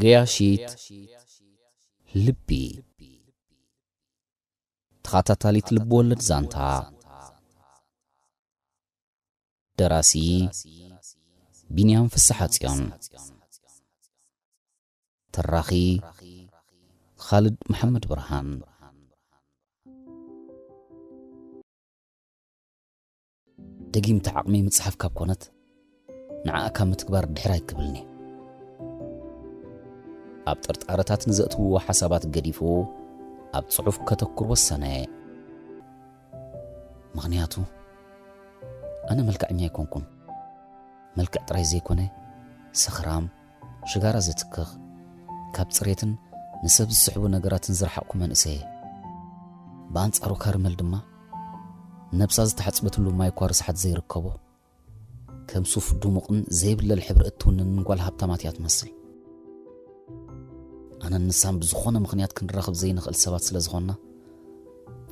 ገያሺት ልቢ። ተኸታታሊት ልብወለድ ዛንታ። ደራሲ ቢንያም ፍስሓጽዮን። ተራኺ ኻልድ መሓመድ ብርሃን። ደጊምቲ ዓቕመይ ምጽሓፍ ካብ ኮነት፣ ንዓኣ ካብ ምትግባር ድሕር ኣይክብልኒ። ኣብ ጥርጣረታት ንዘእትውዎ ሓሳባት ገዲፉ፣ ኣብ ጽሑፍ ከተኩር ወሰነ። ምኽንያቱ፣ ኣነ መልክዐኛ ኣይኮንኩን። መልክዕ ጥራይ ዘይኮነ፣ ሰኽራም፣ ሽጋራ ዝትክኽ፣ ካብ ጽሬትን ንሰብ ዝስሕቡ ነገራትን ዝረሓቕኩ መንእሰይ እየ። ብኣንጻሩ ካርመል ድማ፣ ነብሳ ዝተሓጽበትሉ ማይ እኳ ርስሓት ዘይርከቦ፣ ከም ሱፍ ድሙቕን ዘይብለል ሕብሪ እትውንን ጓል ሃብታማት እያ ትመስል። ኣነን ንሳን ብዝኾነ ምኽንያት ክንራኸብ ዘይንኽእል ሰባት ስለ ዝኾንና፣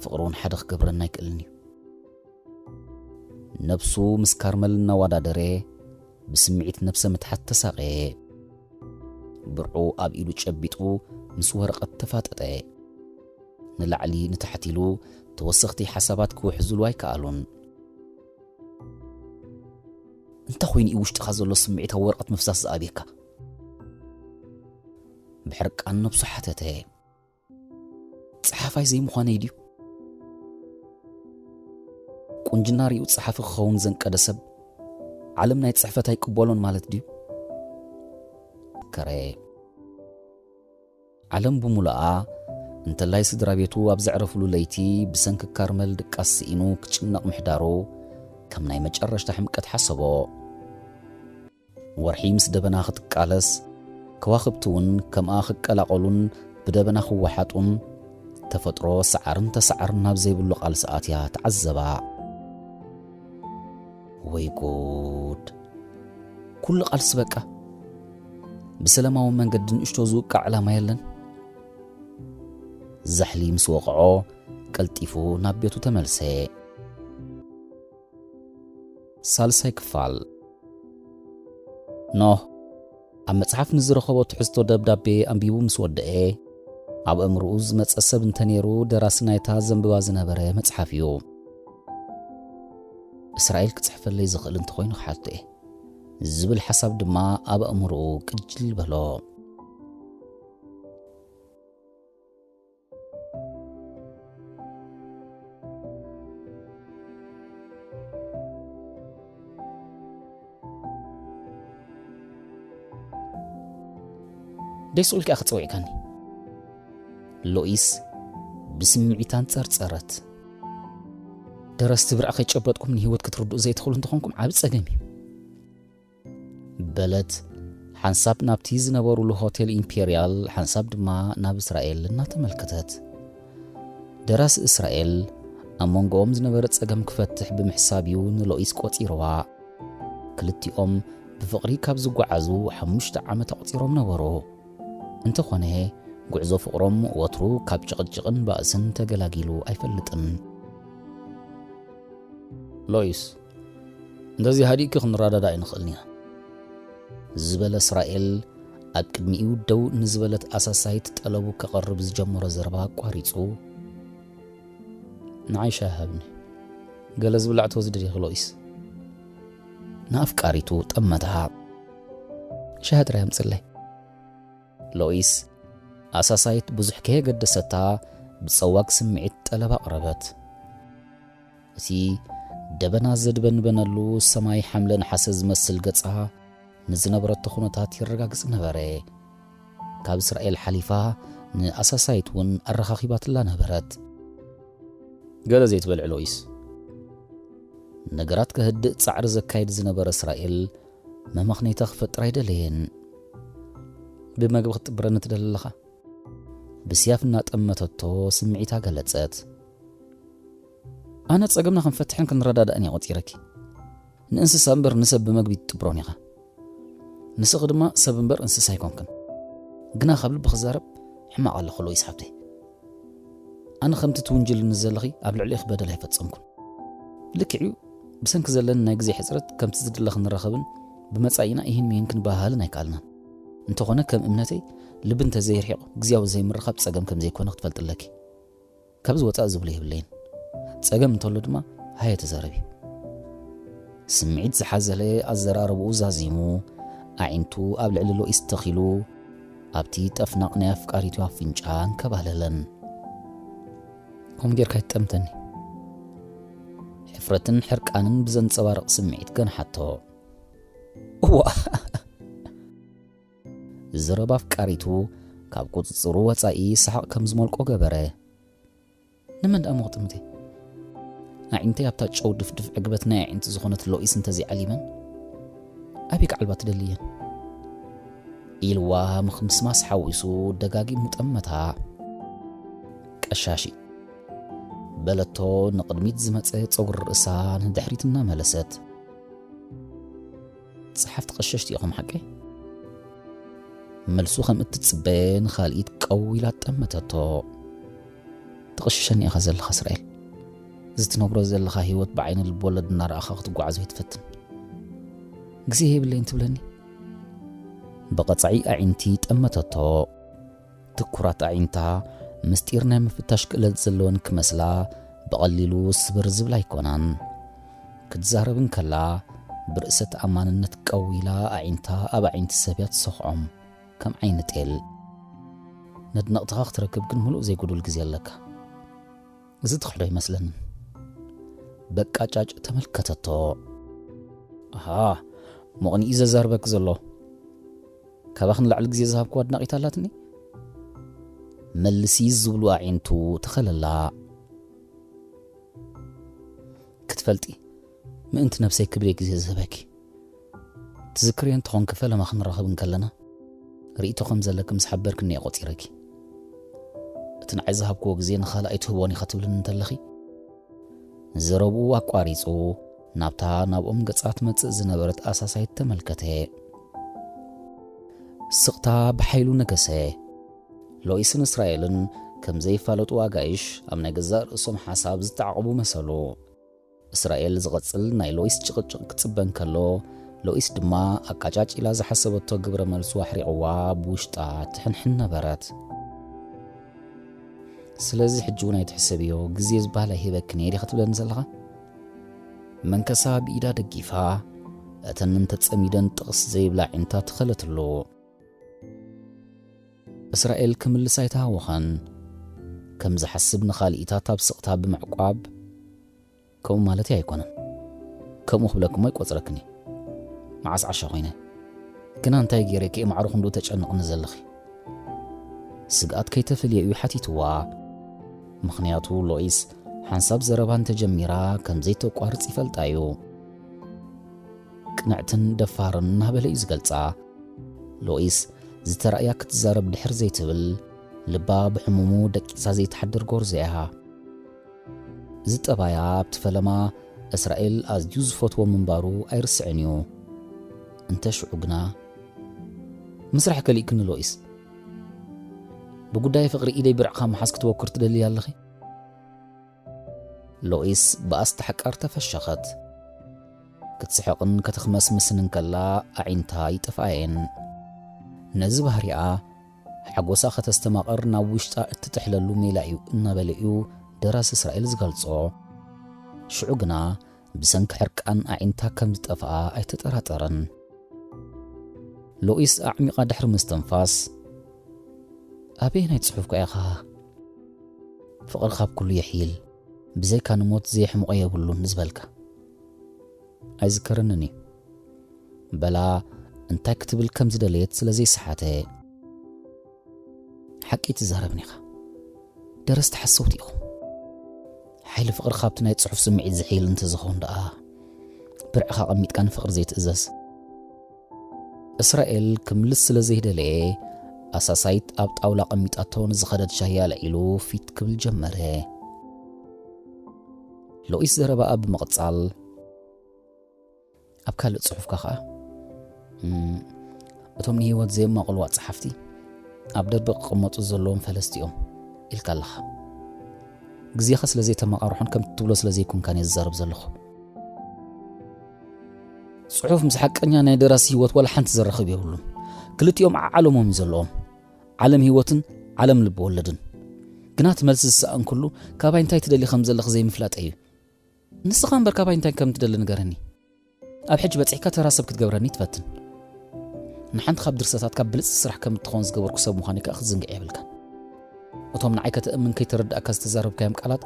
ፍቕሪ እውን ሓደ ክገብረና ኣይክእልን እዩ። ነብሱ ምስ ካርመል እናወዳደረ፣ ብስምዒት ነብሰ ምትሓት ተሳቐየ። ብርዑ ኣብ ኢዱ ጨቢጡ ምስ ወረቐት ተፋጠጠ። ንላዕሊ ንታሕቲ ኢሉ ተወሰኽቲ ሓሳባት ክውሕዝሉ ኣይከኣሉን። እንታይ ኮይኑ እዩ ውሽጥኻ ዘሎ ስምዒት ኣብ ወረቐት ምፍሳስ ዝኣብየካ? ብሕርቃን ነብሱ ሓተተ። ጸሓፋይ ዘይምዃነይ ድዩ? ቁንጅና ሪኡ ጸሓፊ ክኸውን ዘንቀደ ሰብ ዓለም ናይ ጽሕፈት ኣይቅበሎን ማለት ድዩ? ከረ ዓለም ብምሉኣ እንተላይ ስድራ ቤቱ ኣብ ዘዕረፍሉ ለይቲ ብሰንኪ ካርመል ድቃስ ስኢኑ ክጭነቕ ምሕዳሩ ከም ናይ መጨረሽታ ሕምቀት ሓሰቦ። ወርሒ ምስ ደበና ክትቃለስ፣ ከዋኽብቲ እውን ከምኣ ክቀላቐሉን ብደበና ክወሓጡን፣ ተፈጥሮ ሰዓርን ተሰዓርን ናብ ዘይብሉ ቃልሲ ኣትያ ተዓዘባ። ወይ ጉድ! ኩሉ ቃልሲ በቃ። ብሰላማዊ መንገዲ ንእሽቶ ዝውቃዕ ዕላማ የለን። ዛሕሊ ምስ ወቕዖ፣ ቀልጢፉ ናብ ቤቱ ተመልሰ። ሳልሳይ ክፋል። ኖህ ኣብ መጽሓፍ ንዝረኸቦ ትሕዝቶ ደብዳቤ ኣንቢቡ ምስ ወደኤ፣ ኣብ ኣእምሮኡ ዝመጸ ሰብ እንተነይሩ ደራሲ ናይታ ዘንብባ ዝነበረ መጽሓፍ እዩ። እስራኤል ክጽሕፈለይ ዝኽእል እንተኾይኑ ክሓቶ እየ ዝብል ሓሳብ ድማ ኣብ ኣእምሮኡ ቅጅል በሎ። ደይ ስቕ ኢልካ ኢኻ ጸዊዕካኒ። ሎኢስ ብስምዒት ኣንጸርጸረት። ደረስቲ ብርዒ ከይጨበጥኩም ንህይወት ክትርድኡ ዘይትኽእሉ እንተኾንኩም ዓቢ ጸገም እዩ። በለት ሓንሳብ ናብቲ ዝነበሩሉ ሆቴል ኢምፔርያል፣ ሓንሳብ ድማ ናብ እስራኤል እናተመልከተት። ደራሲ እስራኤል ኣብ መንጎኦም ዝነበረ ጸገም ክፈትሕ ብምሕሳብ እዩ ንሎኢስ ቆጺርዋ። ክልቲኦም ብፍቕሪ ካብ ዝጓዓዙ ሓሙሽተ ዓመት ኣቑጺሮም ነበሩ። እንተኾነ፣ ጉዕዞ ፍቕሮም ወትሩ ካብ ጭቕጭቕን ባእስን ተገላጊሉ ኣይፈልጥን። ሎይስ፣ እንደዚ ሃዲእኪ ክንረዳዳእ ኣይንኽእልን ኢና፣ ዝበለ እስራኤል ኣብ ቅድሚኡ ደው ንዝበለት ኣሳሳይት ጠለቡ ከቕርብ ዝጀመሮ ዘረባ ኣቋሪጹ፣ ንዓይ ሻሂ ሃብኒ። ገለ ዝብላዕ ትወስዲ ዲኺ ሎይስ? ንኣፍቃሪቱ ጠመታ። ሻሂ ጥራይ ኣምጽለይ። ሎይስ ኣሳሳይት ብዙሕ ከየገደሰታ ብጸዋግ ስምዒት ጠለብ ኣቕረበት። እቲ ደበና ዘድበንበነሉ ሰማይ ሓምለ ነሓሰ ዝመስል ገጻ ንዝነበረቶ ኩነታት የረጋግጽ ነበረ። ካብ እስራኤል ሓሊፋ ንኣሳሳይት እውን ኣረኻኺባትላ ነበረት። ገለ ዘይትበልዕ ሎይስ? ነገራት ከህድእ ጻዕሪ ዘካይድ ዝነበረ እስራኤል መመኽነይታ ክፈጥር ኣይደለየን። ብመግቢ ክትጥብረኒ ትደሊ ኣለኻ? ብስያፍ እናጠመተቶ ስምዒታ ገለጸት። ኣነ ጸገምና ክንፈትሕን ክንረዳዳእን እየ ቆጺረኪ። ንእንስሳ እምበር ንሰብ ብመግቢ ትጥብሮን ኢኻ። ንስኺ ድማ ሰብ እምበር እንስሳ ኣይኮንክን። ግና ካብ ልቢ ክዛረብ ሕማቕ ኣለኹ ሎይስ ሓብተይ። ኣነ ከምቲ ትውንጅልኒ ዘለኺ ኣብ ልዕሊኺ በደል ኣይፈጸምኩን። ልክዕ እዩ፣ ብሰንኪ ዘለኒ ናይ ግዜ ሕጽረት ከምቲ ዝድለ ክንራኸብን ብመጻኢና ኢሂን ሚሂን ክንበሃሃልን ኣይከኣልናን። እንተኾነ ከም እምነተይ ልቢ እንተዘይርሒቕ ግዜያዊ ዘይምርኻብ ጸገም ከም ዘይኮነ ክትፈልጢ ኣለኪ። ካብዚ ወጻእ ዝብሎ የብለይን። ጸገም እንተሎ ድማ ሃየ ተዛረቢ። ስምዒት ዝሓዘለ ኣዘራርባኡ ዛዚሙ፣ ኣዒንቱ ኣብ ልዕሊ ሎኢስ ተኺሉ፣ ኣብቲ ጠፍናቕ ናይ ኣፍቃሪቱ ኣፍንጫ ኣንከባለለን። ከምኡ ጌርካ ይጠምተኒ። ሕፍረትን ሕርቃንን ብዘንጸባርቕ ስምዒት ገንሓቶ። እዋ! ዘረባ ኣፍቃሪቱ ካብ ቁጽጽሩ ወጻኢ ሰሓቕ ከም ዝመልቆ ገበረ። ንመን ደኣ እሞ ክጥምተ? ኣዒንተይ ኣብታ ጨው ድፍድፍ ዕግበት ናይ ኣዒንቲ ዝኾነት ሎኢስ እንተዘይዓሊመን፣ ኣበይ ክዓልባ ትደሊ እየን? ኢልዋ ምኽምስማስ ሓዊሱ ደጋጊሙ ጠመታ። ቀሻሺ፣ በለቶ ንቕድሚት ዝመጸ ጸጉሪ ርእሳ ንድሕሪት እናመለሰት። ጸሓፍቲ ቀሸሽቲ ኢኹም ሓቀይ? መልሱ ከም እትጽበ ንኻልኢት ቀው ኢላ ጠመተቶ። ትቕሽሸኒ ኢኻ ዘለኻ እስራኤል። እዚ ትነብሮ ዘለኻ ህይወት ብዓይኒ ልብወለድ እናረኣኻ ክትጓዓዞ ኣይትፈትን። ግዜ የብለይን ትብለኒ? ብቐጻዒ ኣዒንቲ ጠመተቶ። ትኩራት ኣዒንታ ምስጢር ናይ ምፍታሽ ክእለት ዘለወን ክመስላ ብቐሊሉ ስብር ዝብላ ኣይኮናን። ክትዛረብ እንከላ ብርእሰ ተኣማንነት ቀው ኢላ ኣዒንታ ኣብ ኣዒንቲ ሰብ እያ ትሰኽዖም፣ ከም ዓይኒ ጤል። ነድነቕትኻ ክትረክብ ግን ምሉእ ዘይጎዱል ግዜ ኣለካ። እዚ ትኽሕዶ ኣይመስለንን። በቃጫጭ ተመልከተቶ። ኣሃ፣ ሞቕኒ እዩ ዘዛርበክ ዘሎ። ካባኽ ንላዕሊ ግዜ ዝሃብኩ ኣድናቒት ኣላትኒ? መልሲ ዝብሉ ኣዒንቱ ተኸለላ። ክትፈልጢ፣ ምእንቲ ነብሰይ ክብል እየ ግዜ ዝህበኪ። ትዝክርዮ እንተኾንኪ ፈለማ ክንራኸብ እንከለና፣ ርእይቶ ከም ዘለኪ ምስ ሓበርክኒ እየ ቆጺረኪ። እቲ ንዓይ ዝሃብክዎ ግዜ ንኻልኣይ ትህቦን ኢኻ ትብልኒ እንተለኺ፣ ዘረብኡ ኣቋሪጹ ናብታ ናብኦም ገጻ ትመጽእ ዝነበረት ኣሳሳይት ተመልከተ። ስቕታ ብሓይሉ ነገሰ። ሎኢስን እስራኤልን ከም ዘይፋለጡ ኣጋይሽ ኣብ ናይ ገዛእ ርእሶም ሓሳብ ዝተዓቕቡ መሰሉ። እስራኤል ዝቐጽል ናይ ሎኢስ ጭቕጭቕ ክጽበ እንከሎ፣ ሎኢስ ድማ ኣቃጫጭላ ዝሓሰበቶ ግብረ መልሱ ኣሕሪቕዋ ብውሽጣ ትሕንሕን ነበረት። ስለዚ ሕጂ እውን ኣይትሕሰብዮ፣ ግዜ ዝበሃል ኣይህበክን እየ ዲኻ ትብለኒ ዘለኻ? መንከሳ ብኢዳ ደጊፋ፣ እተን እንተጸሚደን ጥቕስ ዘይብላ ኣዒንታ ተኸለትሉ። እስራኤል ክምልስ ኣይተሃወኸን። ከም ዝሓስብ ንኻልኢታት ኣብ ስቕታ ብምዕቋብ፣ ከምኡ ማለተይ ኣይኮነን። ከምኡ ክብለክሞ ኣይቆጽረክን እየ። መዓስ ዓሻ ኮይነ? ግና እንታይ ገይረኪ እየ ማዕረ ክንድኡ ተጨንቕኒ ዘለኺ? ስግኣት ከይተፈልየ እዩ ሓቲትዋ። ምኽንያቱ ሎኢስ ሓንሳብ ዘረባ እንተጀሚራ ከም ዘይተቋርጽ ይፈልጣ እዩ። ቅንዕትን ደፋርን እናበለ እዩ ዝገልጻ። ሎኢስ ዝተራእያ ክትዛረብ ድሕር ዘይትብል፣ ልባ ብሕሙሙ ደቂሳ ዘይትሓድር ጎርዞ እያ። እዚ ጠባያ ኣብቲ ፈለማ እስራኤል ኣዝዩ ዝፈትዎ ምንባሩ ኣይርስዕን እዩ። እንተ ሽዑ ግና፣ "ምስራሕ ከሊእክኒ ሎኢስ። ብጉዳይ ፍቕሪ ኢደይ ብርዕኻ ምሓዝ ክትወክር ትደልይ ኣለኺ?" ሎኢስ ብኣስታሕቃር ተፈሸኸት። ክትስሕቕን ከተኽመስምስን እንከላ ኣዒንታ ይጠፍኣየን። ነዚ ባህሪኣ ሓጎሳ ከተስተማቕር ናብ ውሽጣ እትጥሕለሉ ሜላ እዩ እናበለ እዩ ደራሲ እስራኤል ዝገልጾ። ሽዑ ግና ብሰንኪ ሕርቃን ኣዒንታ ከም ዝጠፍኣ ኣይተጠራጠረን። ሎኢስ ኣዕሚቓ ድሕሪ ምስትንፋስ፣ "ኣበየናይ ጽሑፍካ ኢኻ ፍቕሪ ካብ ኩሉ የሕይል፣ ብዘይካ ንሞት ዘየሕምቖ የብሉን ዝበልካ? ኣይዝከረንን እዩ" በላ፣ እንታይ ክትብል ከም ዝደለየት ስለ ዘይሰሓተ። "ሓቂ ትዛረብን ኢኻ። ደረስቲ ሓሰውቲ ኢኹም። ሓይሊ ፍቕሪ ካብቲ ናይ ጽሑፍ ስምዒት ዝሕይል እንተዝኸውን ደኣ፣ ብርዕኻ ኣቐሚጥካ ንፍቕሪ ዘይትእዘዝ?" እስራኤል ክምልስ ስለ ዘይደለየ፣ ኣሳሳይት ኣብ ጣውላ ኣቐሚጣቶ ንዝኸደድ ሻሂ ኣልዒሉ ፊት ክብል ጀመረ። ሎኢስ ዘረባኣ ብምቕጻል፣ ኣብ ካልእ ጽሑፍካ ኸኣ፣ እም፣ "እቶም ንህይወት ዘየማቕልዋ ጸሓፍቲ ኣብ ደርቢ ክቕመጡ ዘለዎም ፈለስቲ እዮም" ኢልካ ኣለኻ። ግዜኻ ስለ ዘይተመቓርሖን ከምቲ ትብሎ ስለ ዘይኮንካን እየ ዝዛረብ ዘለኹ። ጽሑፍ ምስ ሓቀኛ ናይ ደራሲ ህይወት ዋላ ሓንቲ ዘራኽብ የብሉን። ክልቲኦም ዓዓለሞም እዩ ዘለዎም። ዓለም ህይወትን ዓለም ልቢ ወለድን። ግና እቲ መልሲ ዝሰኣንኩሉ ካባይ እንታይ ትደሊ ከም ዘለኺ ዘይምፍላጠይ እዩ። ንስኻ እምበር ካባይ እንታይ ከም ትደሊ ንገረኒ። ኣብ ሕጂ በጺሕካ ተራ ሰብ ክትገብረኒ ትፈትን። ንሓንቲ ካብ ድርሰታትካ ብልጽቲ ስራሕ ከም እትኸውን ዝገበርኩ ሰብ ምዃነይ ከኣ ክትዝንግዕ የብልካን። እቶም ንዓይ ከተእምን ከይተረዳእካ ዝተዛረብካዮም ቃላት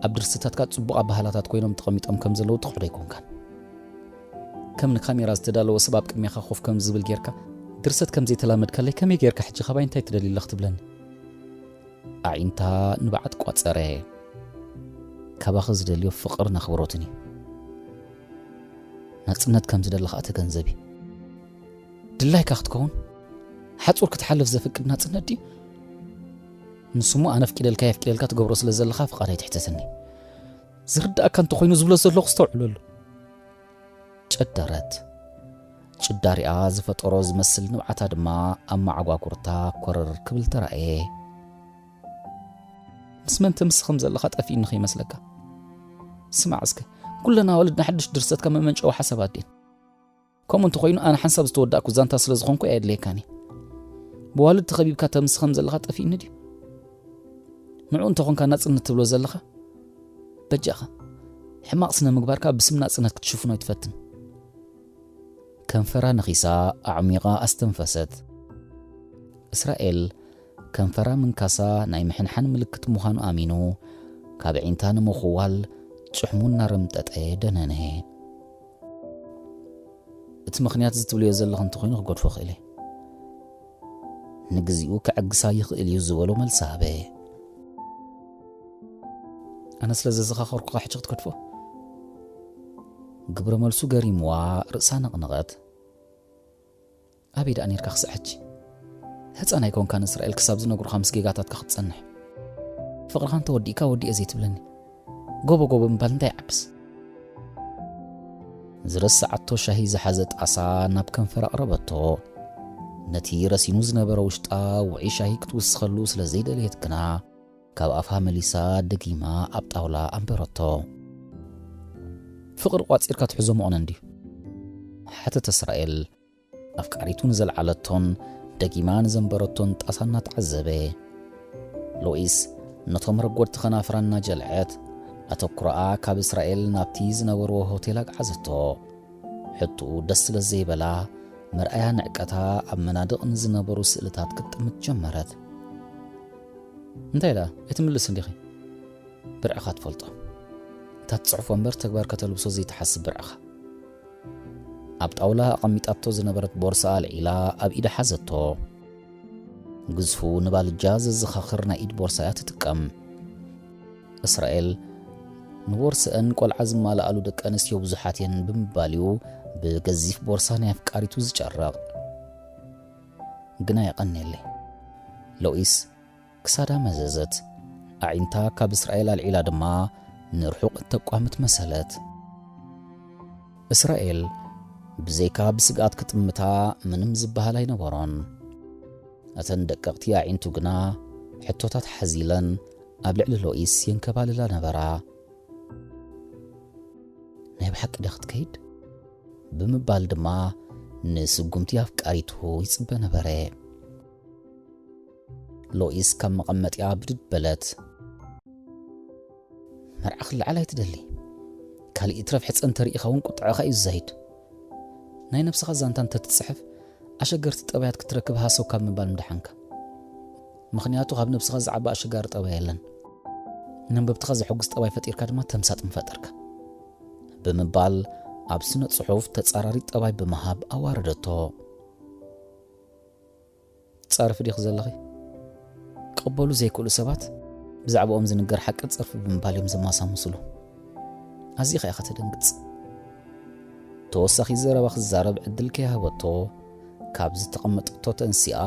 ኣብ ድርሰታትካ ጽቡቕ ኣበሃላታት ኮይኖም ተቐሚጦም ከም ዘለዉ ትኽሕዶ ኣይኮንካን። ከም ንካሜራ ዝተዳለወ ሰብ ኣብ ቅድሜኻ ኮፍ ከም ዝብል ጌርካ ድርሰት ከም ዘይተላመድካለይ ከመይ ጌርካ ሕጂ ካባይ እንታይ ትደሊ ኣለኽ ትብለኒ? ኣዒንታ ንብዓት ቋጸረ። ካባኺ ዝደልዮ ፍቕርን ኣኽብሮትን እዩ። ናጽነት ከም ዝደሊ ኸኣ ተገንዘቢ። ድላይካ ክትከውን ሓጹር ክትሓልፍ ዘፍቅድ ናጽነት ድዩ? ንሱ እሞ ኣነ ኣፍቂደልካ የፍቂደልካ ትገብሮ ስለ ዘለኻ ፍቓድ ኣይትሕተተኒ። ዝርድኣካ እንተኾይኑ ዝብሎ ዘለኹ ስተውዕለሉ። ጨደረት። ጭዳሪኣ ዝፈጠሮ ዝመስል ንብዓታ ድማ ኣብ መዓጓጉርታ ኮረር ክብል ተራእየ። ምስ መን ተምስኽም ዘለኻ ጠፊእኒ ከይመስለካ። ስማዕ እስከ፣ ኩለን ኣዋልድ ንሓድሽ ድርሰትካ መመንጨዊ ሓሳባት ድየን? ከምኡ እንተኾይኑ ኣነ ሓንሳብ ዝተወዳእኩ ዛንታ ስለ ዝኾንኩ ኣየድልየካን እዩ። ብዋልድ ተኸቢብካ ተምስኸም ዘለኻ ጠፊእኒ ድዩ? ንዑ እንተኾንካ ናጽነት ትብሎ ዘለኻ? በጃኻ፣ ሕማቕ ስነ ምግባርካ ብስም ናጽነት ክትሽፍኖ ኣይትፈትን። ከንፈራ ነኺሳ ኣዕሚቓ ኣስተንፈሰት። እስራኤል ከንፈራ ምንካሳ ናይ ምሕንሓን ምልክት ምዃኑ ኣሚኑ፣ ካብ ኣዒንታ ንምኽዋል ጭሕሙ እናረምጠጠ ደነነ። እቲ ምኽንያት እዚ ትብልዮ ዘለኺ እንተኾይኑ ክገድፎ እኽእል እየ። ንግዚኡ ከዕግሳ ይኽእል እዩ ዝበሎ መልሲ ሃበ። ኣነ ስለ ዘዘኻኸርኩኻ ሕጂ ክትገድፎ? ግብረ መልሱ ገሪምዋ ርእሳ ነቕነቐት። ኣበይ ደኣ ኔርካ ክሳዕ ሕጂ? ህጻን ኣይኮንካን እስራኤል ክሳብ ዝነግሩኻ ምስ ጌጋታትካ ክትጸንሕ። ፍቕርኻ እንተወዲእካ ወዲኤ ዘይትብለኒ? ጎቦ ጎቦ ምባል እንታይ ይዓብስ? ዝረስዓቶ ሻሂ ዝሓዘ ጣሳ ናብ ከንፈር ኣቕረበቶ። ነቲ ረሲኑ ዝነበረ ውሽጣ ውዑይ ሻሂ ክትውስኸሉ ስለ ዘይደለየት ግና ካብ ኣፋ መሊሳ ደጊማ ኣብ ጣውላ ኣንበረቶ። ፍቕሪ ቋጺርካ ትሕዞ መቑነን ድዩ? ሓተተ እስራኤል ኣፍቃሪቱ ንዘልዓለቶን ደጊማ ንዘንበረቶን ጣሳ እናተዓዘበ። ሎኢስ ነቶም ረጎድቲ ኸናፍራ እናጀልዐት ኣተኩሮኣ ካብ እስራኤል ናብቲ ዝነበርዎ ሆቴል ኣግዓዘቶ። ሕቶኡ ደስ ስለ ዘይበላ መርኣያ ንዕቀታ ኣብ መናድቕ ንዝነበሩ ስእልታት ክትጥምት ጀመረት። እንታይ ደኣ ኣይትምልስን ዲኺ? ብርዕኻ ትፈልጦ። እታ ትጽሕፎ እምበር ተግባር ከተልብሶ ዘይትሓስብ ብርዕኻ። ኣብ ጣውላ ኣቐሚጣቶ ዝነበረት ቦርሳ ኣልዒላ ኣብ ኢዳ ሓዘቶ። ግዝፉ ንባልጃ ዘዘኻኽር ናይ ኢድ ቦርሳ እያ ትጥቀም። እስራኤል ንቦርሰአን ቆልዓ ዝማልኣሉ ደቂ ኣንስትዮ ብዙሓት እየን ብምባል እዩ ብገዚፍ ቦርሳ ናይ ኣፍቃሪቱ ዝጨረቕ። ግና የቐንየለይ። ሎኢስ ክሳዳ መዘዘት። ኣዒንታ ካብ እስራኤል ኣልዒላ ድማ ንርሑቕ እተቋምት መሰለት። እስራኤል ብዘይካ ብስግኣት ክጥምታ ምንም ዝበሃል ኣይነበሮን። እተን ደቀቕቲ ኣዒንቱ ግና ሕቶታት ሓዚለን ኣብ ልዕሊ ሎኢስ የንከባልላ ነበራ። ናይ ብሓቂ ድያ ክትከይድ? ብምባል ድማ ንስጉምቲ ኣፍቃሪቱ ይጽበ ነበረ። ሎኢስ ካብ መቐመጢኣ ብድድ በለት። መርዓ ክለዓል ኣይትደሊ። ካልእ ይትረፍ ሕጸ እንተርኢኻ እውን ቁጥዐኻ እዩ ዝዛይድ። ናይ ነብስኻ ዛንታ እንተትጽሕፍ ኣሸገርቲ ጠባያት ክትረክብ ሃሰው ካብ ምባል ምደሓንካ። ምኽንያቱ ካብ ነብስኻ ዝዓቢ ኣሸጋሪ ጠባይ የለን። ነንበብትኻ ዘሐጉስ ጠባይ ፈጢርካ ድማ ተምሳጥ ምፈጠርካ። ብምባል ኣብ ስነ ጽሑፍ ተጻራሪ ጠባይ ብምሃብ ኣዋረደቶ። ትጻረፊ ዲኺ ዘለኺ? ክቕበሉ ዘይክእሉ ሰባት ብዛዕባኦም ዝንገር ሓቂ ጸርፊ ብምባል እዮም ዘማሳምስሉ። ኣዚኻ ኢኻ ተደንግጽ። ተወሳኺ ዘረባ ክዛረብ ዕድል ከይሃበቶ፣ ካብ ዝተቐመጠቶ ተንሲኣ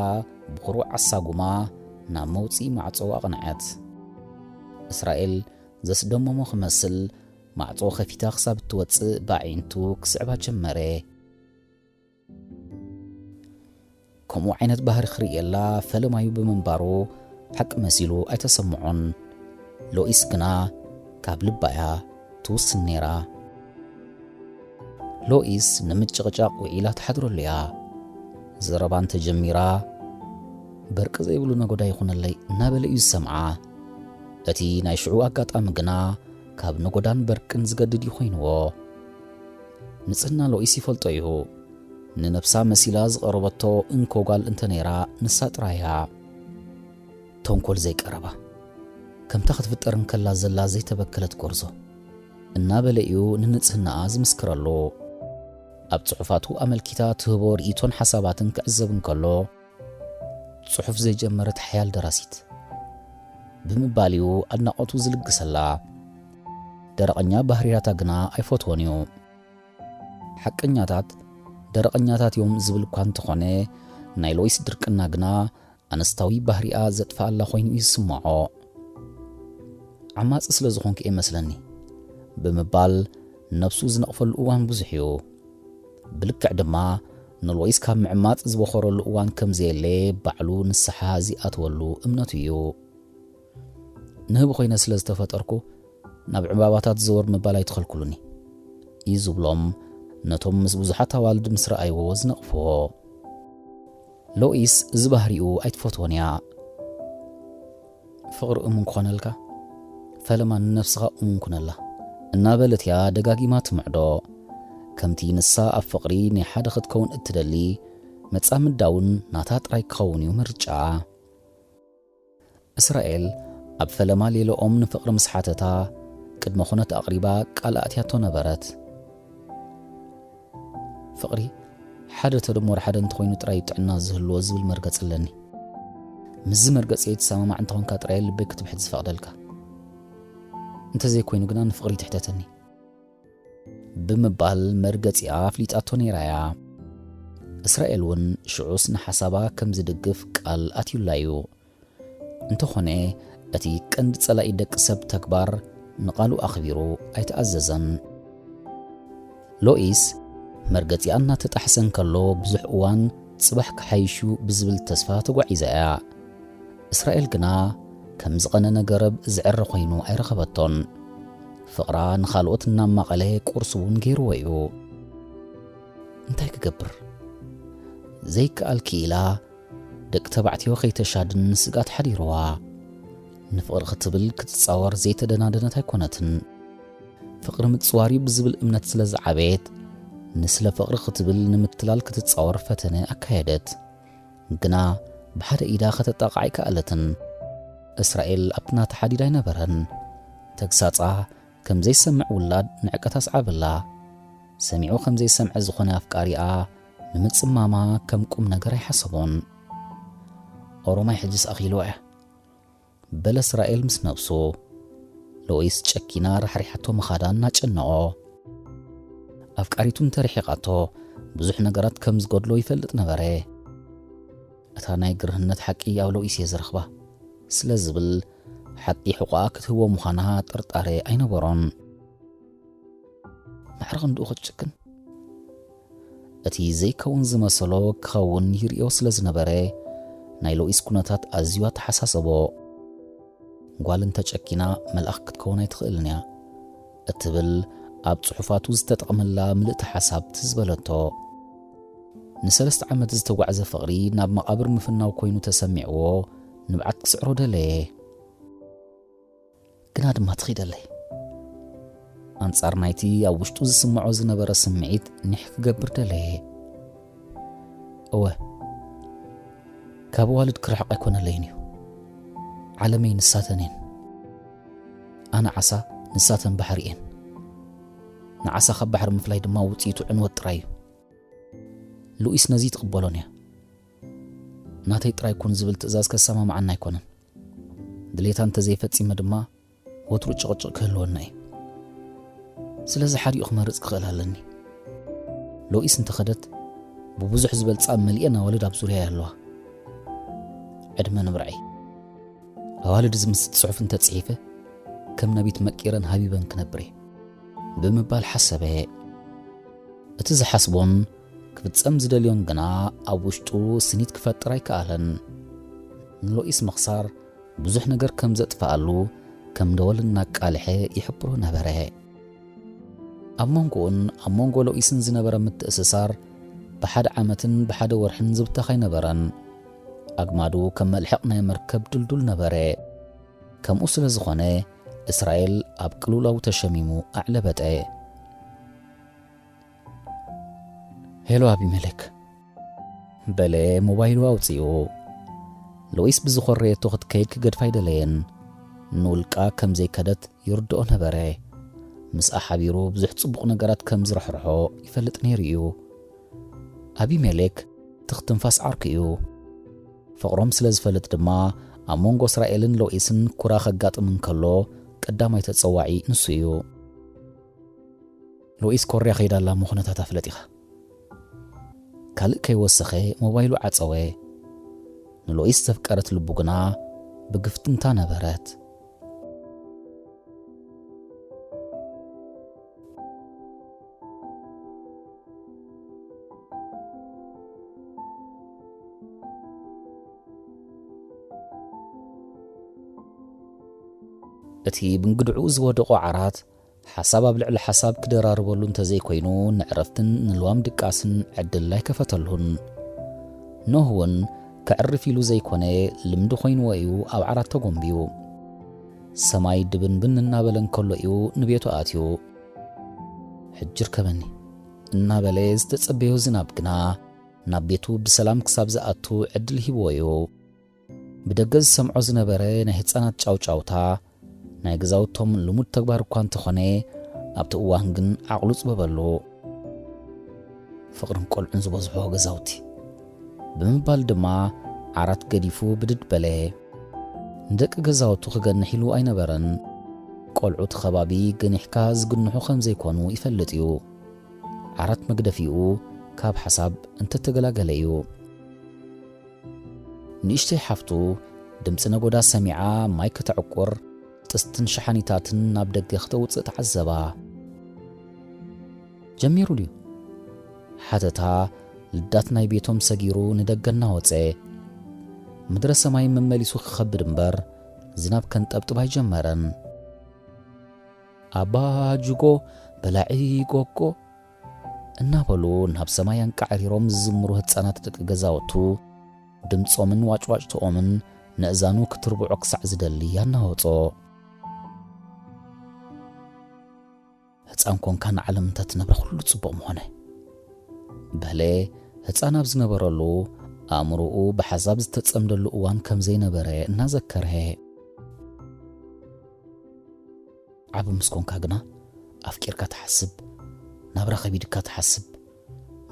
ብኹሩዕ ኣሳጉማ ናብ መውጽኢ ማዕጾ ኣቕንዐት። እስራኤል ዘስደመሞ ክመስል ማዕጾ ከፊታ ክሳብ እትወጽእ ብኣዒንቱ ክስዕባ ጀመረ። ከምኡ ዓይነት ባህሪ ክርእየላ ፈለማዩ ብምንባሩ ሓቂ መሲሉ ኣይተሰምዖን። ሎኢስ ግና ካብ ልባ እያ ትውስን ነይራ። ሎኢስ ንምጭቕጫቕ ውዒላ ትሓድረሉ እያ። ዘረባ እንተጀሚራ፣ በርቂ ዘይብሉ ነጎዳ ይኹነለይ እናበለ እዩ ዝሰምዓ። እቲ ናይ ሽዑ ኣጋጣሚ ግና ካብ ነጎዳን በርቅን ዝገድድ እዩ ኮይንዎ። ንጽህና ሎኢስ ይፈልጦ እዩ። ንነብሳ መሲላ ዝቐረበቶ እንኮ ጓል እንተ ነይራ፣ ንሳ ጥራይ እያ። ተንኮል ዘይቀረባ፣ ከምታ ክትፍጠር እንከላ ዘላ ዘይተበከለት ጎርዞ እናበለ እዩ ንንጽህናኣ ዝምስክረሉ። ኣብ ጽሑፋቱ ኣመልኪታ ትህቦ ርእይቶን ሓሳባትን ክዕዘብ እንከሎ፣ ጽሑፍ ዘይጀመረት ሓያል ደራሲት ብምባል እዩ ኣድናቖቱ ዝልግሰላ። ደረቐኛ ባህርያታ ግና ኣይፈትዎን እዩ። ሓቀኛታት ደረቐኛታት እዮም ዝብል እኳ እንተኾነ፣ ናይ ሎይስ ድርቅና ግና ኣነስታዊ ባህሪኣ ዘጥፍኣላ ኮይኑ እዩ ዝስምዖ። ዓማጺ ስለ ዝኾንኩ እየ መስለኒ ብምባል ነብሱ ዝነቕፈሉ እዋን ብዙሕ እዩ። ብልክዕ ድማ ንሎይስ ካብ ምዕማጽ ዝበኾረሉ እዋን ከም ዘየለ ባዕሉ ንስሓ ዝኣተወሉ እምነቱ እዩ። ንህቢ ኮይነ ስለ ዝተፈጠርኩ ናብ ዕምባባታት ዘወር ምባል ኣይትኸልክሉኒ እዩ ዝብሎም ነቶም ምስ ብዙሓት ኣዋልድ ምስ ረኣይዎ ዝነቕፍዎ። ሎኢስ እዚ ባህሪኡ ኣይትፈትዎን እያ። ፍቕሪ እሙን ክኾነልካ ፈለማ ንነብስኻ እሙን ኩነላ እናበለት እያ ደጋጊማ ትምዕዶ። ከምቲ ንሳ ኣብ ፍቕሪ ናይ ሓደ ክትከውን እትደሊ መጻምዳ እውን ናታ ጥራይ ክኸውን እዩ ምርጫኣ። እስራኤል ኣብ ፈለማ ሌሎኦም ንፍቕሪ ምስ ሓተታ ቅድመ ኩነት ኣቕሪባ ቃል ኣእትያቶ ነበረት። ፍቕሪ ሓደ ተደመሩ ሓደ እንተኾይኑ ጥራይ እዩ ጥዕና ዝህልዎ ዝብል መርገጺ ኣለኒ። ምስዚ መርገጺ እትሰማማዕ እንተኾንካ ጥራይ ልበይ ክትብሕት ዝፈቕደልካ። እንተዘይኮይኑ ግና ንፍቕሪ ትሕተተኒ። ብምባል መርገጺኣ ኣፍሊጣቶ ነይራ እያ። እስራኤል እውን ሽዑስ ንሓሳባ ከም ዝድግፍ ቃል ኣትዩላ እዩ። እንተኾነ እቲ ቀንዲ ጸላኢ ደቂ ሰብ ተግባር ንቓሉ ኣኽቢሩ ኣይተኣዘዘን። ሎኢስ መርገጺኣ እናተጣሕሰ እንከሎ ብዙሕ እዋን ጽባሕ ክሓይሽ እዩ ብዝብል ተስፋ ተጓዒዛ እያ። እስራኤል ግና ከም ዝቐነነ ገረብ ዝዕረ ኮይኑ ኣይረኸበቶን። ፍቕራ ንኻልኦት እናማቐለ ቁርሲ እውን ገይርዎ እዩ። እንታይ ክገብር ዘይከኣል ክኢላ ደቂ ተባዕትዮ ከይተሻድን ስግኣት ሓዲርዋ። ንፍቕሪ ክትብል ክትጻወር ዘይተደናደነት ኣይኮነትን። ፍቕሪ ምጽዋር እዩ ብዝብል እምነት ስለ ዝዓበየት፣ ንስለ ፍቕሪ ክትብል ንምትላል ክትጻወር ፈተነ ኣካየደት። ግና ብሓደ ኢዳ ከተጣቕዓ ኣይከኣለትን። እስራኤል ኣብቲ ናታ ሓዲድ ኣይነበረን። ተግሳጻ ከም ዘይሰምዕ ውላድ ንዕቀት ኣስዓበላ። ሰሚዑ ከም ዘይሰምዐ ዝኾነ ኣፍቃሪኣ ንምጽማማ ከም ቁም ነገር ኣይሓሰቦን። ኦሮማይ ሕጅስ ኣኺልዋ እያ በለ እስራኤል ምስ ነብሱ። ሎኢስ ጨኪና ራሕሪሓቶ ምኻዳ እናጨነቖ። ኣፍቃሪቱ እንተርሒቓቶ ብዙሕ ነገራት ከም ዝጎድሎ ይፈልጥ ነበረ። እታ ናይ ግርህነት ሓቂ ኣብ ሎኢስ እየ ዝረኽባ ስለ ዝብል ሓቂ ሕቖኣ ክትህቦ ምዃና ጥርጣረ ኣይነበሮን። ማዕረ ክንድኡ ክትጭክን? እቲ ዘይከውን ዝመሰሎ ክኸውን ይርእዮ ስለ ዝነበረ ናይ ሎኢስ ኩነታት ኣዝዩ ኣተሓሳሰቦ። ጓል እንተጨኪና መልኣኽ ክትከውን ኣይትኽእልን እያ እትብል ኣብ ጽሑፋቱ ዝተጠቕመላ ምልእቲ ሓሳብ ትዝ በለቶ። ንሰለስተ ዓመት ዝተጓዕዘ ፍቕሪ ናብ መቓብር ምፍናው ኮይኑ ተሰሚዕዎ ንብዓት ክስዕሮ ደለየ። ግና ድማ ትኺደለይ። ኣንጻር ናይቲ ኣብ ውሽጡ ዝስምዖ ዝነበረ ስምዒት ኒሕ ክገብር ደለየ። እወ፣ ካብ ኣዋልድ ክርሕቕ ኣይኮነለይን እዩ። ዓለመይ ንሳተን እየን። ኣነ ዓሳ፣ ንሳተን ባሕሪ እየን። ንዓሳ ካብ ባሕሪ ምፍላይ ድማ ውጽኢቱ ዕንወት ጥራይ እዩ። ሉኢስ ነዚ ትቕበሎን እያ። ናተይ ጥራይ ኩን ዝብል ትእዛዝ ከሰማምዓና ኣይኮነን። ድሌታ እንተዘይፈጺመ ድማ ወትሩ ጭቕጭቕ ክህልወና እዩ። ስለዚ ሓዲኡ ክመርጽ ክኽእል ኣለኒ። ሎኢስ እንተኸደት ብብዙሕ ዝበልጻ መሊኤን ኣዋልድ ኣብ ዙርያይ ኣለዋ። ዕድመ ንምርዐይ። ኣዋልድ ዝምስጥ ጽሑፍ እንተጽሒፈ ከም ነቢት መቂረን ሃቢበን ክነብር እየ ብምባል ሓሰበ። እቲ ዝሓስቦን ክፍጸም ዝደልዮን ግና ኣብ ውሽጡ ስኒት ክፈጥር ኣይከኣለን። ንሎኢስ ምኽሳር ብዙሕ ነገር ከም ዘጥፍኣሉ ከም ደወል እናቃልሐ ይሕብሮ ነበረ። ኣብ መንጎኡን ኣብ መንጎ ሎኢስን ዝነበረ ምትእስሳር ብሓደ ዓመትን ብሓደ ወርሕን ዝብተኽ ኣይነበረን። ኣግማዱ ከም መልሕቕ ናይ መርከብ ድልዱል ነበረ። ከምኡ ስለ ዝኾነ፣ እስራኤል ኣብ ቅልውላው ተሸሚሙ ኣዕለበጠ። "ሄሎ ኣቢሜሌክ?" በለ ሞባይሉ ኣውጺኡ። ሎኢስ ብዝኾረየቶ ክትከይድ ክገድፋ ኣይደለየን። ንውልቃ ከም ዘይከደት ይርድኦ ነበረ። ምስኣ ሓቢሩ ብዙሕ ጽቡቕ ነገራት ከም ዝረሕርሖ ይፈልጥ ነይሩ እዩ። ኣቢሜሌክ ትኽ ትንፋስ ዓርኩ እዩ። ፍቕሮም ስለ ዝፈልጥ ድማ፣ ኣብ መንጎ እስራኤልን ሎኢስን ኩራ ከጋጥም እንከሎ፣ ቀዳማይ ተጸዋዒ ንሱ እዩ። "ሎኢስ ኮርያ ከይዳ ኣላ እሞ ኩነታታ ፍለጥ ኢኻ?" ካልእ ከይወሰኸ ሞባይሉ ዓጸወ። ንሎኢስ ዘፍቀረት ልቡ ግና ብግፍትንታ ነበረት። እቲ ብእንግድዕኡ ዝወደቖ ዓራት፣ ሓሳብ ኣብ ልዕሊ ሓሳብ ክደራርበሉ እንተዘይኮይኑ፣ ንዕረፍትን ንልዋም ድቃስን ዕድል ኣይከፈተሉን። ኖህ እውን ከዕርፍ ኢሉ ዘይኮነ፣ ልምዲ ኮይንዎ እዩ ኣብ ዓራት ተጎንብዩ። ሰማይ ድብንብን እናበለ እንከሎ እዩ ንቤቱ ኣትዩ። "ሕጂ ርከበኒ" እናበለ ዝተጸበዮ ዝናብ ግና፣ ናብ ቤቱ ብሰላም ክሳብ ዝኣቱ ዕድል ሂብዎ እዩ። ብደገ ዝሰምዖ ዝነበረ ናይ ህጻናት ጫውጫውታ፣ ናይ ገዛውቶም ልሙድ ተግባር እኳ እንተኾነ፣ ኣብቲ እዋን ግን ዓቕሉ ጽበበሉ። "ፍቕርን ቆልዑን ዝበዝሖ ገዛውቲ" ብምባል ድማ ዓራት ገዲፉ ብድድ በለ። ንደቂ ገዛውቱ ክገንሕ ኢሉ ኣይነበረን። ቆልዑ እቲ ከባቢ ገኒሕካ ዝግንሑ ከም ዘይኮኑ ይፈልጥ እዩ። ዓራት መግደፊኡ ካብ ሓሳብ እንተተገላገለ እዩ። ንእሽተይ ሓፍቱ ድምጺ ነጎዳ ሰሚዓ ማይ ከተዕቁር፣ ጥስትን ሸሓኒታትን ናብ ደገ ክተውጽእ ተዓዘባ። "ጀሚሩ ድዩ?" ሓተታ፣ ልዳት ናይ ቤቶም ሰጊሩ ንደገ እናወጸ። ምድረ ሰማይ መመሊሱ ክኸብድ እምበር፣ ዝናብ ከንጠብጥብ ኣይጀመረን። "ኣባ ጅጎ፣ በላዒ ጎጎ" እናበሉ ናብ ሰማይ ኣንቃዕሪሮም ዝዝምሩ ህጻናት ደቂ ገዛውቱ፣ ድምጾምን ዋጭዋጭትኦምን ነእዛኑ ክትርብዖ ክሳዕ ዝደሊ ኣናወጾ። "ህጻን ኮንካ ንዓለም እንተትነብረ ኩሉ ጽቡቕ ምኾነ" በለ፣ ህጻን ኣብ ዝነበረሉ፣ ኣእምሮኡ ብሓሳብ ዝተጸምደሉ እዋን ከም ዘይነበረ እናዘከረ። "ዓቢ ምስ ኮንካ ግና ኣፍቂርካ ትሓስብ፣ ናብራ ከቢድካ ትሓስብ፣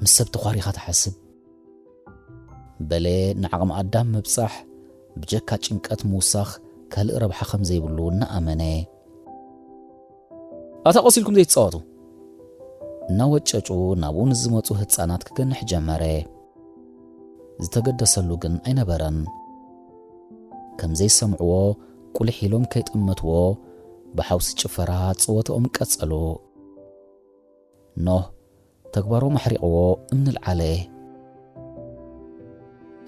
ምስ ሰብ ተዃሪኻ ትሓስብ" በለ፣ ንዓቕሚ ኣዳም ምብጻሕ ብጀካ ጭንቀት ምውሳኽ ካልእ ረብሓ ከም ዘይብሉ እናኣመነ። "ኣታ ቆስ ኢልኩም ዘይትጻወቱ" እናወጨጩ ናብኡ ንዝመጹ ህጻናት ክገንሕ ጀመረ። ዝተገደሰሉ ግን ኣይነበረን። ከም ዘይሰምዕዎ ቁሊሕ ኢሎም ከይጠመትዎ፣ ብሓውሲ ጭፈራ ጸወትኦም ቀጸሉ። ኖህ ተግባሮም ኣሕሪቕዎ እምኒ ልዓለ።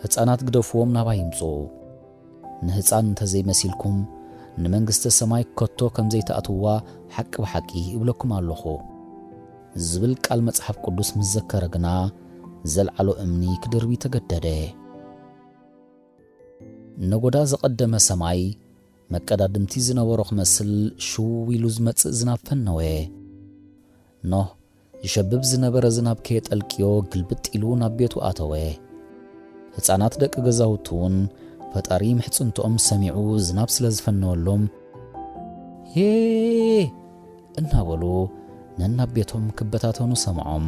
"ህጻናት ግደፍዎም፣ ናባይ ይምጹ። ንህጻን እንተዘይመሲልኩም፣ ንመንግስተ ሰማይ ከቶ ከም ዘይትኣትውዋ ሓቂ ብሓቂ እብለኩም ኣለኹ" ዝብል ቃል መጽሓፍ ቅዱስ ምስ ዘከረ ግና፣ ዘልዓሎ እምኒ ክድርቢ ተገደደ። ነጎዳ ዝቐደመ ሰማይ መቀዳድምቲ ዝነበሮ ክመስል ሽው ኢሉ ዝመጽእ ዝናብ ፈነወ። ኖህ ዝሸብብ ዝነበረ ዝናብ ከየጠልቅዮ ግልብጥ ኢሉ ናብ ቤቱ ኣተወ። ህጻናት ደቂ ገዛውቱ እውን ፈጣሪ ምሕጽንትኦም ሰሚዑ ዝናብ ስለ ዝፈነወሎም፣ "ሄ!" እናበሉ ነናብ ቤቶም ክበታተኑ ሰምዖም።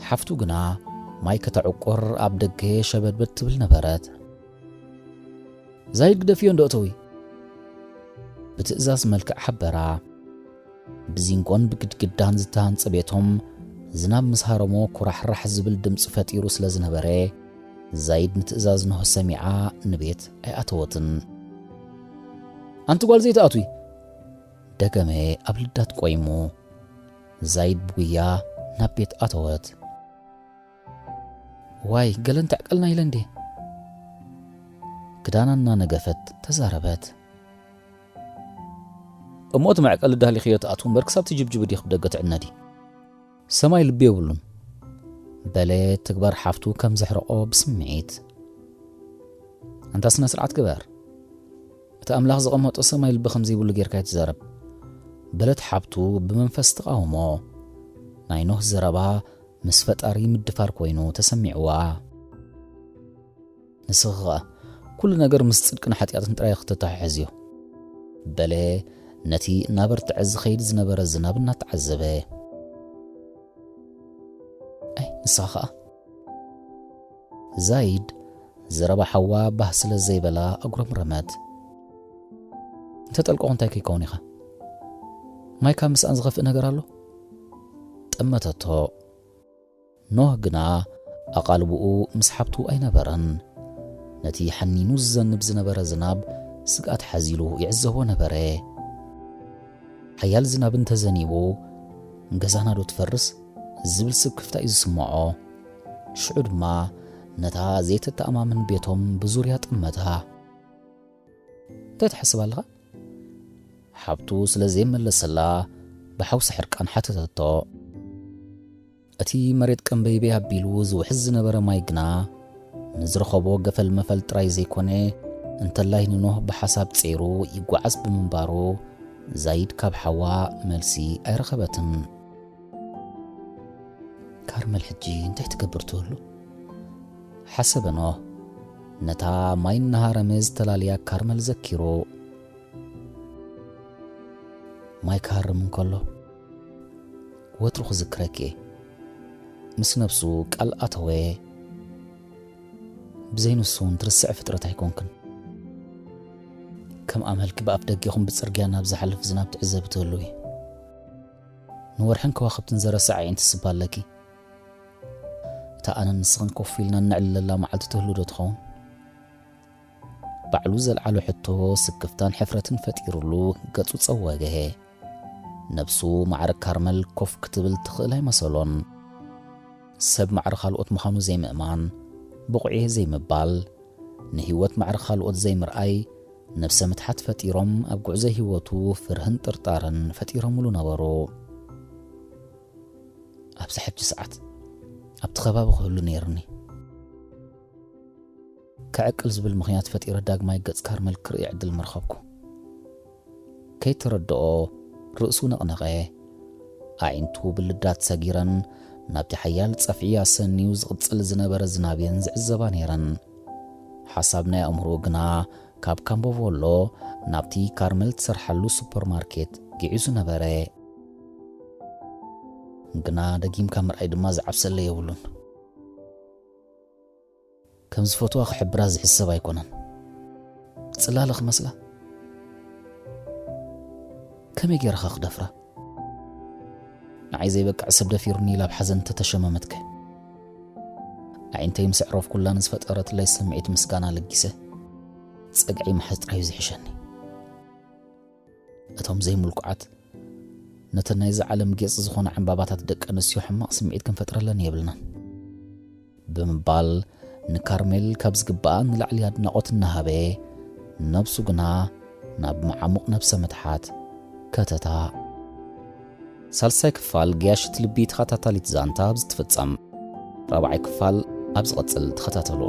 ሓፍቱ ግና ማይ ከተዕቁር ኣብ ደገ ሸበድበድ ትብል ነበረት። "ዛይድ ግደፍዮ እንዶ እተዊ!" ብትእዛዝ መልክዕ ሓበራ። ብዚንጎን ብግድግዳን ዝተሃንጸ ቤቶም ዝናብ ምስ ሃረሞ ኩራሕራሕ ዝብል ድምጺ ፈጢሩ ስለ ዝነበረ፣ ዛይድ ንትእዛዝ ኖህ ሰሚዓ ንቤት ኣይኣተወትን። "ኣንቲ ጓል ዘይትኣትዊ!" ደገመ ኣብ ልዳት ቆይሙ። ዛይድ ብጉያ ናብ ቤት ኣተወት። "ዋይ፣ ገለን ተዕቀልና ኢለ እንዴ?" ክዳና እናነገፈት ተዛረበት። "እሞ እቲ መዕቀሊ ዳህሊኽዮ ትኣትዉ እምበር ክሳብ ትጅብጅቢ ዲኽ ብደገ ትዕነዲ? ሰማይ ልቢ የብሉን" በለ፣ ተግባር ሓፍቱ ከም ዘሕረቖ ብስምዒት። ኣንታ ስነ ስርዓት ግበር። እቲ ኣምላኽ ዘቐመጦ ሰማይ ልቢ ከም ዘይብሉ ጌርካ ኣይትዛረብ። በለት ሓብቱ ብመንፈስ ተቓውሞ። ናይ ኖህ ዘረባ ምስ ፈጣሪ ምድፋር ኮይኑ ተሰሚዕዋ። ንስኺ ኸኣ ኩሉ ነገር ምስ ጽድቅን ሓጢኣትን ጥራይ ክትተሓሕዝዮ። በለ ነቲ እናበርትዐ ዝኸይድ ዝነበረ ዝናብ እናተዓዘበ። ኣይ ንስኻ ኸኣ። ዛይድ ዘረባ ሓዋ ባህ ስለ ዘይበላ ኣጉረምረመት። እንተ ጠልቆ እንታይ ከይከውን ኢኻ? ማይ ካብ ምስኣን ዝኸፍእ ነገር ኣሎ? ጠመተቶ። ኖህ ግና ኣቓልቦኡ ምስ ሓብቱ ኣይነበረን። ነቲ ሓኒኑ ዝዘንብ ዝነበረ ዝናብ ስግኣት ሓዚሉ ይዕዘቦ ነበረ። ሓያል ዝናብ እንተዘኒቡ፣ ገዛና ዶ ትፈርስ ዝብል ስክፍታ እዩ ዝስምዖ። ሽዑ ድማ ነታ ዘይተተኣማምን ቤቶም ብዙርያ ጠመታ። እንታይ ትሓስብ ኣለኻ? ሓብቱ ስለ ዘይመለሰላ ብሓውሲ ሕርቃን ሓተተቶ። እቲ መሬት ቀንበይበይ ኣቢሉ ዝውሕዝ ዝነበረ ማይ ግና ንዝረኸቦ ገፈል መፈል ጥራይ ዘይኮነ፣ እንተላይ ንኖህ ብሓሳብ ጸይሩ ይጓዓዝ ብምንባሩ፣ ዛይድ ካብ ሓዋ መልሲ ኣይረኸበትን። ካርመል ሕጂ እንታይ ትገብር ትህሉ? ሓሰበ ኖህ፣ ነታ ማይ እናሃረመ ዝተላለያ ካርመል ዘኪሩ። ማይ ክሃርም እንከሎ፣ ወትሩ ክዝክረኪ እየ። ምስ ነብሱ ቃል ኣተወ። ብዘይ ንሱ እውን ትርስዕ ፍጥረት ኣይኮንክን። ከም ኣመልኪ ብኣፍ ደጌኹም ብጽርግያ ናብ ዝሓልፍ ዝናብ ትዕዘቢ ትህልዊ። ንወርሕን ከዋኽብትን ዘረስዕ ኣዒንቲ ስባ ኣለኪ። እታ ኣነን ንስኽን ኮፍ ኢልና እነዕልለላ መዓልቲ ትህሉ ዶ ትኸውን? ባዕሉ ዘልዓሎ ሕቶ ስክፍታን ሕፍረትን ፈጢሩሉ ገጹ ጸወገ። ነብሱ ማዕረ ካርመል ኮፍ ክትብል ትኽእል ኣይመሰሎን። ሰብ ማዕረ ካልኦት ምዃኑ ዘይምእማን፣ ብቑዕ እየ ዘይምባል፣ ንህይወት ማዕረ ካልኦት ዘይምርኣይ፣ ነብሰ ምትሓት ፈጢሮም ኣብ ጉዕዞ ህይወቱ ፍርህን ጥርጣርን ፈጢሮምሉ ነበሩ። ኣብዚ ሕጂ ሰዓት ኣብቲ ከባቢ ክህሉ ነይሩኒ። ክዕቅል ዝብል ምኽንያት ፈጢረ ዳግማይ ገጽ ካርመል ክርኢ ዕድል ምረኸብኩ። ከይተረድኦ ርእሱ ነቕነቐ። ኣዒንቱ ብልዳት ሰጊረን ናብቲ ሓያል ጸፍዒ ኣሰንዩ ዝቕጽል ዝነበረ ዝናብ እየን ዝዕዘባ ነይረን። ሓሳብ ናይ ኣእምሮኡ ግና ካብ ካምቦ ቮሎ ናብቲ ካርመል ትሰርሓሉ ሱፐርማርኬት ግዒዙ ነበረ። ግና ደጊምካ ምርኣይ ድማ ዝዓብሰለ የብሉን። ከም ዝፈትዋ ክሕብራ ዝሕሰብ ኣይኮነን። ጽላለ ክመስላ? ከመይ ገይርኻ ክደፍራ? ንዓይ ዘይበቅዕ ሰብ ደፊሩኒ ኢላ ኣብ ሓዘን ተተሸመመትከ? ኣዒንተይ ምስ ኣዕረፍኩላ ንዝፈጠረትለይ ስምዒት ምስጋና ለጊሰ፣ ጸግዐይ ምሓዝ ጥራይ እዩ ዝሕሸኒ። እቶም ዘይምልኩዓት፣ ነተን ናይዛ ዓለም ጌጽ ዝኾና ዕምባባታት ደቂ ኣንስትዮ ሕማቕ ስምዒት ክንፈጥረለን የብልናን። ብምባል ንካርሜል ካብ ዝግብኣ ንላዕሊ ኣድናቖት እናሃበ፣ ነብሱ ግና ናብ መዓሙቕ ነብሰ ምትሓት ከተታ። ሳልሳይ ክፋል ገያሺት ልቢ ተኸታታሊት ዛንታ ኣብዚ ትፍጸም። ራብዓይ ክፋል ኣብ ዝቐጽል ተኸታተሉ።